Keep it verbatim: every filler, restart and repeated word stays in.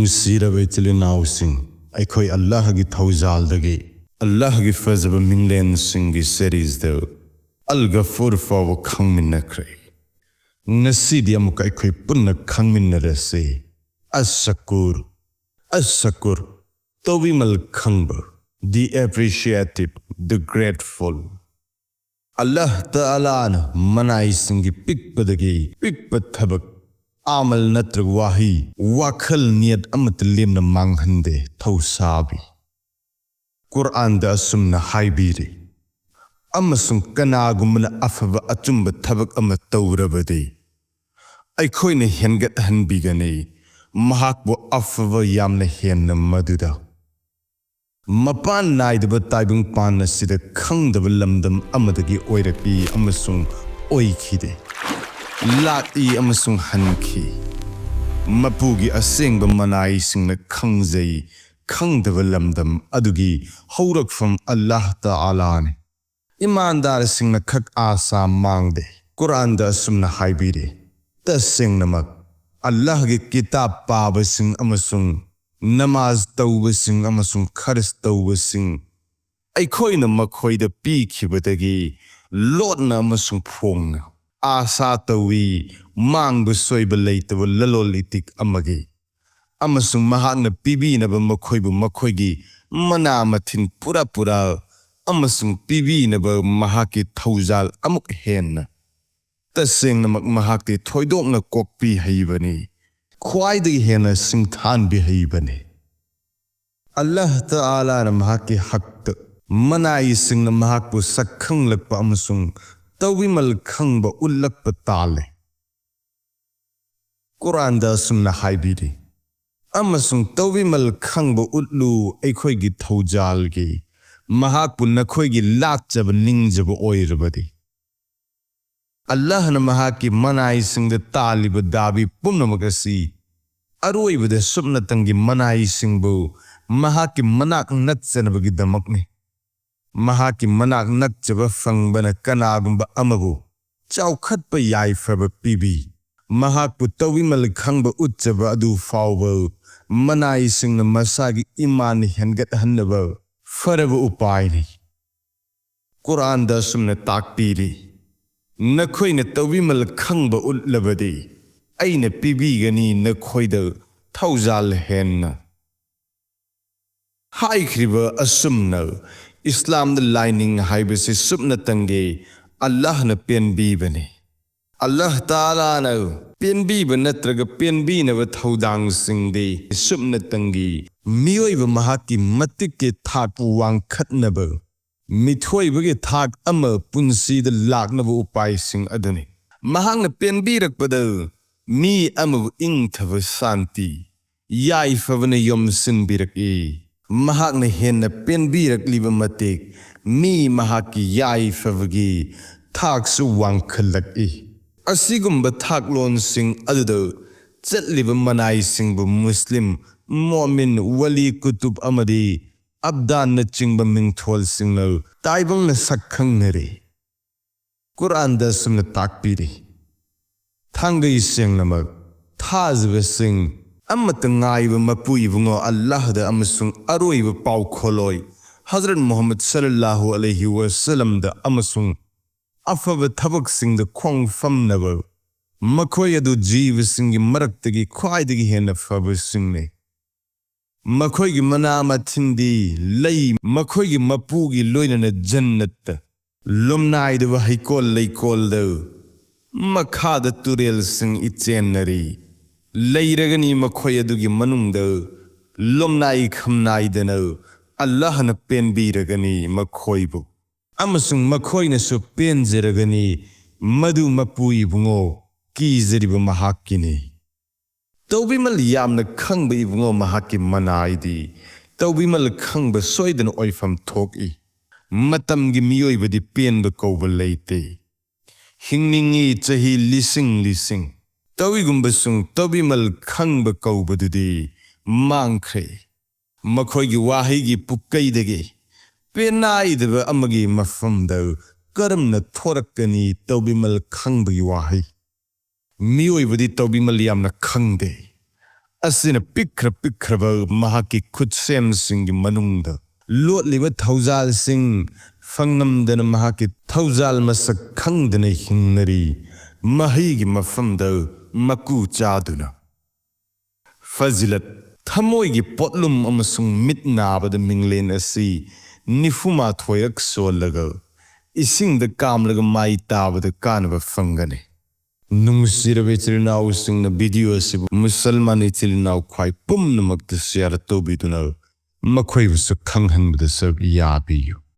ꯅꯨꯡꯁꯤꯔꯕ ꯏꯆꯤꯜ ꯏꯅꯥꯎꯁꯤꯡ, ꯑꯩꯈꯣꯏ ꯑꯜꯂꯥꯍꯒꯤ ꯊꯧꯖꯥꯜꯗꯒꯤ ꯑꯜꯂꯥꯍꯒꯤ ꯐꯖꯕ ꯃꯤꯡꯂꯦꯟꯁꯤꯡꯒꯤ ꯁꯦꯔꯤꯁꯇ ꯑꯜ ꯒꯐꯨꯔ ꯐꯥꯎꯕ ꯈꯪꯃꯤꯟꯅꯈ꯭ꯔꯦ꯫ ꯉꯁꯤꯗꯤ ꯑꯃꯨꯛꯀ ꯑꯩꯈꯣꯏ ꯄꯨꯟꯅ ꯈꯪꯃꯤꯟꯅꯔꯁꯤ꯫ ꯑꯁ ꯁꯀꯨꯔ, ꯑꯁ ꯁꯀꯨꯔ, ꯇꯧꯕꯤꯃꯜ ꯈꯪꯕ, the appreciative, the grateful꯫ ꯑꯜꯂꯥꯍ ꯇꯥꯂꯥꯅ ꯃꯅꯥꯏꯁꯤꯡꯒꯤ ꯄꯤꯛꯄꯗꯒꯤ ꯄꯤꯛꯄ ꯊꯕꯛ, ꯑꯃꯜ ꯅꯠꯇ꯭ꯔꯒ ꯋꯥꯍꯩ, ꯋꯥꯈꯜ ꯅꯤꯌꯠ ꯑꯃꯠꯇ ꯂꯦꯝꯅ ꯃꯥꯡꯍꯟꯗꯦ, ꯊꯧꯁꯥꯕꯤ꯫ ꯀꯨꯔꯑꯥꯟꯗ ꯑꯁꯨꯝꯅ ꯍꯥꯏꯕꯤꯔꯤ, "ꯑꯃꯁꯨꯡ ꯀꯅꯥꯒꯨꯝꯕꯅ ꯑꯐꯕ ꯑꯆꯨꯝꯕ ꯊꯕꯛ ꯑꯃ ꯇꯧꯔꯕꯗꯤ ꯑꯩꯈꯣꯏꯅ ꯍꯦꯟꯒꯠꯍꯟꯕꯤꯒꯅꯤ ꯃꯍꯥꯛꯄꯨ ꯑꯐꯕ ꯌꯥꯝꯅ ꯍꯦꯟꯅ ꯃꯗꯨꯗ"꯫ ꯃꯄꯥꯟ ꯅꯥꯏꯗꯕ ꯇꯥꯏꯕꯪ ꯄꯥꯟ ꯑꯁꯤꯗ ꯈꯪꯗꯕ ꯂꯝꯗꯝ ꯑꯃꯗꯒꯤ ꯑꯣꯏꯔꯛꯏ ꯑꯃꯁꯨꯡ ꯑꯣꯏꯈꯤꯗꯦ, ꯂꯥꯛꯏ ꯑꯃꯁꯨꯡ ꯍꯟꯈꯤ꯫ ꯃꯄꯨꯒꯤ ꯑꯁꯦꯡꯕ ꯃꯅꯥꯏꯁꯤꯡꯅ ꯈꯪꯖꯩ, ꯈꯪꯗꯕ ꯂꯝꯗꯝ ꯑꯗꯨꯒꯤ ꯍꯧꯔꯛꯐꯝ ꯑꯜꯂꯥꯍ ꯇꯥꯂꯥꯅꯤ꯫ ꯏꯃꯥꯟꯗꯥꯔꯁꯤꯡꯅ ꯈꯛ ꯑꯥꯁꯥ ꯃꯥꯡꯗꯦ꯫ ꯀꯨꯔꯑꯥꯟꯗ ꯑꯁꯨꯝꯅ ꯍꯥꯏꯕꯤꯔꯤ, "ꯇꯁꯦꯡꯅꯃꯛ ꯑꯜꯂꯥꯍꯒꯤ ꯀꯤꯇꯥꯕ ꯄꯥꯕꯁꯤꯡ ꯑꯃꯁꯨꯡ ꯅꯃꯥꯖ ꯇꯧꯕꯁꯤꯡ ꯑꯃꯁꯨꯡ ꯈꯔꯆ ꯇꯧꯕꯁꯤꯡ ꯑꯩꯈꯣꯏꯅ ꯃꯈꯣꯏꯗ ꯄꯤꯈꯤꯕꯗꯒꯤ ꯂꯣꯠꯅ ꯑꯃꯁꯨꯡ ꯐꯣꯡꯅ ꯑꯥꯁꯥ ꯇꯧꯏ, ꯃꯥꯡꯕ ꯁꯣꯏꯕ ꯂꯩꯇꯕ ꯂꯂꯣꯟ ꯏꯇꯤꯛ ꯑꯃꯒꯤ꯫ ꯑꯃꯁꯨꯡ ꯃꯍꯥꯛꯅ ꯄꯤꯕꯤꯅꯕ ꯃꯈꯣꯏꯕꯨ ꯃꯈꯣꯏꯒꯤ ꯃꯅꯥ ꯃꯊꯤꯟ ꯄꯨꯔꯥ ꯄꯨꯔꯥ ꯑꯃꯁꯨꯡ ꯄꯤꯕꯤꯅꯕ ꯃꯍꯥꯛꯀꯤ ꯊꯧꯖꯥꯜ ꯑꯃꯨꯛ ꯍꯦꯟꯅ꯫ ꯇꯁꯦꯡꯅꯃꯛ ꯃꯍꯥꯛꯇꯤ ꯊꯣꯏꯗꯣꯛꯅ ꯀꯣꯛꯄꯤ ꯍꯩꯕꯅꯤ, ꯈ꯭ꯋꯥꯏꯗꯒꯤ ꯍꯦꯟꯅ ꯁꯤꯡꯊꯥꯟꯕꯤ ꯍꯩꯕꯅꯤ"꯫ ꯑꯜꯂꯥꯍ ꯇꯥꯂꯥꯅ ꯃꯍꯥꯛꯀꯤ ꯍꯛꯇ ꯃꯅꯥꯏꯁꯤꯡꯅ ꯃꯍꯥꯛꯄꯨ ꯁꯛꯈꯪꯂꯛꯄ ꯑꯃꯁꯨꯡ ꯇꯧꯕꯤꯃꯜ ꯈꯪꯕ ꯎꯠꯂꯛꯄ ꯇꯥꯜꯂꯦ꯫ ꯀꯨꯔꯥꯟꯗ ꯑꯁꯨꯝꯅ ꯍꯥꯏꯕꯤꯔꯤ, "ꯑꯃꯁꯨꯡ ꯇꯧꯕꯤꯃꯜ ꯈꯪꯕ ꯎꯠꯂꯨ ꯑꯩꯈꯣꯏꯒꯤ ꯊꯧꯖꯥꯜꯒꯤ, ꯃꯍꯥꯛꯄꯨ ꯅꯈꯣꯏꯒꯤ ꯂꯥꯠꯆꯕ ꯅꯤꯡꯖꯕ ꯑꯣꯏꯔꯕꯗꯤ"꯫ ꯑꯜꯂꯥꯍꯅ ꯃꯍꯥꯛꯀꯤ ꯃꯅꯥꯏꯁꯤꯡꯗ ꯇꯥꯜꯂꯤꯕ ꯗꯥꯕꯤ ꯄꯨꯝꯅꯃꯛ ꯑꯁꯤ ꯑꯔꯣꯏꯕꯗ ꯁꯨꯞꯅꯇꯪꯒꯤ ꯃꯅꯥꯏꯁꯤꯡꯕꯨ ꯃꯍꯥꯛꯀꯤ ꯃꯅꯥꯛ ꯅꯛꯆꯅꯕꯒꯤꯗꯃꯛꯅꯤ꯫ ꯃꯍꯥꯛꯀꯤ ꯃꯅꯥꯛ ꯅꯛꯆꯕ ꯐꯪꯕꯅ ꯀꯅꯥꯒꯨꯝꯕ ꯑꯃꯕꯨ ꯆꯥꯎꯈꯠꯄ ꯌꯥꯏꯐꯕ ꯄꯤꯕꯤ꯫ ꯃꯍꯥꯛꯄꯨ ꯇꯧꯕꯤꯃꯜ ꯈꯪꯕ ꯎꯠꯆꯕ ꯑꯗꯨ ꯐꯥꯎꯕ ꯃꯅꯥꯏꯁꯤꯡꯅ ꯃꯁꯥꯒꯤ ꯏꯃꯥꯟ ꯍꯦꯟꯒꯠꯍꯟꯅꯕ ꯐꯔꯕ ꯎꯄꯥꯏꯅꯤ꯫ ꯀꯨꯔꯥꯟꯗ ꯑꯁꯨꯝꯅ ꯇꯥꯛꯄꯤꯔꯤ, "ꯅꯈꯣꯏꯅ ꯇꯧꯕꯤꯃꯜ ꯈꯪꯕ ꯎꯠꯂꯕꯗꯤ ꯑꯩꯅ ꯄꯤꯕꯤꯒꯅꯤ ꯅꯈꯣꯏꯗ ꯊꯧꯖꯥꯜ ꯍꯦꯟꯅ"꯫ ꯍꯥꯏꯈ꯭ꯔꯤꯕ ꯑꯁꯨꯝꯅ ꯏꯁꯂꯥꯝꯗ ꯂꯥꯏꯅꯤꯡ ꯍꯥꯏꯕꯁꯤ ꯁꯨꯞꯅꯇꯪꯒꯤ ꯑꯜꯂꯥꯍꯅ ꯄꯦꯟꯕꯤꯕꯅꯤ꯫ ꯑꯜꯂꯥꯍ ꯇꯥꯂꯥꯅ ꯄꯦꯟꯕꯤꯕ ꯅꯠꯇ꯭ꯔꯒ ꯄꯦꯟꯕꯤꯅꯕ ꯊꯧꯗꯥꯡꯁꯤꯡꯗꯤ ꯁꯨꯞꯅꯇꯪꯒꯤ ꯃꯤꯑꯣꯏꯕ ꯃꯍꯥꯛꯀꯤ ꯃꯇꯤꯛꯀꯤ ꯊꯥꯛ ꯋꯥꯡꯈꯠꯅꯕ, ꯃꯤꯊꯣꯏꯕꯒꯤ ꯊꯥꯛ ꯑꯃ ꯄꯨꯟꯁꯤꯗ ꯂꯥꯛꯅꯕ ꯎꯄꯥꯏꯁꯤꯡ ꯑꯗꯨꯅꯤ꯫ ꯃꯍꯥꯛꯅ ꯄꯦꯟꯕꯤꯔꯛꯄꯗ ꯃꯤ ꯑꯃꯕꯨ ꯏꯪꯊꯕ ꯁꯥꯟꯇꯤ, ꯌꯥꯏꯐꯕꯅ ꯌꯣꯝꯁꯤꯟꯕꯤꯔꯛꯏ꯫ ꯃꯍꯥꯛꯅ ꯍꯦꯟꯅ ꯄꯦꯟꯕꯤꯔꯛꯂꯤꯕ ꯃꯇꯤꯛ ꯃꯤ ꯃꯍꯥꯛꯀꯤ ꯌꯥꯏꯐꯕꯒꯤ ꯊꯥꯛꯁꯨ ꯋꯥꯡꯈꯠꯂꯛꯏ꯫ ꯑꯁꯤꯒꯨꯝꯕ ꯊꯥꯛꯂꯣꯟꯁꯤꯡ ꯑꯗꯨꯗ ꯆꯠꯂꯤꯕ ꯃꯅꯥꯏꯁꯤꯡꯕꯨ ꯃꯨꯁꯂꯤꯝ, ꯃꯣꯃꯤꯟ, ꯋꯂꯤ ꯀꯨꯇꯨꯕ ꯑꯃꯗꯤ ꯑꯕꯗꯥꯟꯅꯆꯤꯡꯕ ꯃꯤꯡꯊꯣꯜꯁꯤꯡꯅ ꯇꯥꯏꯕꯪꯅ ꯁꯛ ꯈꯪꯅꯔꯤ꯫ ꯀꯨꯔꯥꯟꯗ ꯑꯁꯨꯝꯅ ꯇꯥꯛꯄꯤꯔꯤ, "ꯊꯥꯡꯒꯩ ꯁꯦꯡꯅꯃꯛ ꯊꯥꯖꯕꯁꯤꯡ ꯑꯃꯠꯇ ꯉꯥꯏꯕ ꯃꯄꯨ ꯏꯕꯨꯡꯉꯣ ꯑꯜꯂꯥꯍꯗ ꯑꯃꯁꯨꯡ ꯑꯔꯣꯏꯕ ꯄꯥꯎꯈꯣꯜꯂꯣꯏ ꯍꯖꯔꯠ ꯃꯨꯍꯝꯃꯗ ꯁꯜꯂꯜꯂꯥꯍꯨ ꯑꯂꯩꯍꯤ ꯋꯁꯜꯂꯝꯗ ꯑꯃꯁꯨꯡ ꯑꯐꯕ ꯊꯕꯛꯁꯤꯡꯗ ꯈꯣꯡꯐꯝꯅꯕ ꯃꯈꯣꯏ ꯑꯗꯨ ꯖꯤꯕꯁꯤꯡꯒꯤ ꯃꯔꯛꯇꯒꯤ ꯈ꯭ꯋꯥꯏꯗꯒꯤ ꯍꯦꯟꯅ ꯐꯕꯁꯤꯡꯅꯤ꯫ ꯃꯈꯣꯏꯒꯤ ꯃꯅꯥ ꯃꯊꯤꯟꯗꯤ ꯂꯩ, ꯃꯈꯣꯏꯒꯤ ꯃꯄꯨꯒꯤ ꯂꯣꯏꯅꯅ ꯖꯟꯅꯠꯇ, ꯂꯨꯝꯅꯥꯏꯗꯕ ꯍꯩꯀꯣꯜ ꯂꯩꯀꯣꯜꯗ, ꯃꯈꯥꯗ ꯇꯨꯔꯦꯜꯁꯤꯡ ꯏꯆꯦꯟꯅꯔꯤ꯫ ꯂꯩꯔꯒꯅꯤ ꯃꯈꯣꯏ ꯑꯗꯨꯒꯤ ꯃꯅꯨꯡꯗ ꯂꯨꯝꯅꯥꯏ ꯈꯝꯅꯥꯏꯗꯅ, ꯑꯜꯂꯥꯍꯅ ꯄꯦꯟꯕꯤꯔꯒꯅꯤ ꯃꯈꯣꯏꯕꯨ, ꯑꯃꯁꯨꯡ ꯃꯈꯣꯏꯅꯁꯨ ꯄꯦꯟꯖꯔꯒꯅꯤ꯫ ꯃꯗꯨ ꯃꯄꯨ ꯏꯕꯨꯡꯉꯣ ꯀꯤꯖꯔꯤꯕ ꯃꯍꯥꯛꯀꯤꯅꯤ"꯫ ꯇꯧꯕꯤꯃꯜ ꯌꯥꯝꯅ ꯈꯪꯕ ꯏꯕꯨꯡꯉꯣ ꯃꯍꯥꯛꯀꯤ ꯃꯅꯥꯏꯗꯤ ꯇꯧꯕꯤꯃꯜ ꯈꯪꯕ ꯁꯣꯏꯗꯅ ꯑꯣꯏꯐꯝ ꯊꯣꯛꯏ꯫ ꯃꯇꯝꯒꯤ ꯃꯤꯑꯣꯏꯕꯗꯤ ꯄꯦꯟꯕ ꯀꯧꯕ ꯂꯩꯇꯦ꯫ ꯍꯤꯡꯅꯤꯡꯉꯤ ꯆꯍꯤ ꯂꯤꯁꯤꯡ ꯂꯤꯁꯤꯡ꯫ ꯇꯧꯏꯒꯨꯝꯕꯁꯨꯡ ꯇꯧꯕꯤꯃꯜ ꯈꯪꯕ ꯀꯧꯕꯗꯨꯗꯤ ꯃꯥꯡꯈ꯭ꯔꯦ꯫ ꯃꯈꯣꯏꯒꯤ ꯋꯥꯍꯩꯒꯤ ꯄꯨꯀꯩꯗꯒꯤ ꯄꯦꯟꯅꯥꯏꯗꯕ ꯑꯃꯒꯤ ꯃꯐꯝꯗ ꯀꯔꯝꯅ ꯊꯣꯔꯛꯀꯅꯤ ꯇꯧꯕꯤꯃꯜ ꯈꯪꯕꯒꯤ ꯋꯥꯍꯩ? ꯃꯤꯑꯣꯏꯕꯗꯤ ꯇꯧꯕꯤꯃꯜ ꯌꯥꯝꯅ ꯈꯪꯗꯦ꯫ ꯑꯁꯤꯅ ꯄꯤꯛꯈ꯭ꯔ ꯄꯤꯛꯈ꯭ꯔꯕ ꯃꯍꯥꯛꯀꯤ ꯈꯨꯠꯁꯦꯝꯁꯤꯡꯒꯤ ꯃꯅꯨꯡꯗ ꯂꯣꯠꯂꯤꯕ ꯊꯧꯖꯥꯜꯁꯤꯡ, ꯐꯪꯉꯝꯗꯅ ꯃꯍꯥꯛꯀꯤ ꯊꯧꯖꯥꯜ ꯃꯁꯛ ꯈꯪꯗꯅ ꯍꯤꯡꯅꯔꯤ꯫ ꯃꯍꯩꯒꯤ ꯃꯐꯝꯗ ꯃꯀꯨ ꯆꯥꯗꯨꯅ꯫ ꯐꯖꯤꯂꯠ, ꯊꯃꯣꯏꯒꯤ ꯄꯣꯠꯂꯨꯝ ꯑꯃꯁꯨꯡ ꯃꯤꯠ ꯅꯥꯕꯗ ꯃꯤꯡꯂꯦꯟ ꯑꯁꯤ ꯅꯤꯐꯨ ꯃꯥꯊꯣꯏꯔꯛ ꯁꯣꯜꯂꯒ ꯏꯁꯤꯡꯗ ꯀꯥꯝꯂꯒ ꯃꯥꯏ ꯇꯥꯕꯗ ꯀꯥꯟꯅꯕ ꯐꯪꯒꯅꯤ꯫ ꯅꯨꯡꯁꯤꯔꯕ ꯏꯆꯤꯜ ꯏꯅꯥꯎꯁꯤꯡꯅ ꯚꯤꯗꯤꯑꯣ ꯑꯁꯤꯕꯨ ꯃꯨꯁꯜꯃꯥꯟ ꯏꯆꯤꯜ ꯏꯅꯥꯎ ꯈ꯭ꯋꯥꯏ ꯄꯨꯝꯅꯃꯛꯇ ꯁꯤꯌꯥꯔ ꯇꯧꯕꯤꯗꯨꯅ ꯃꯈꯣꯏꯕꯨꯁꯨ ꯈꯪꯍꯟꯕꯗꯁꯨ ꯌꯥꯕꯤꯌꯨ꯫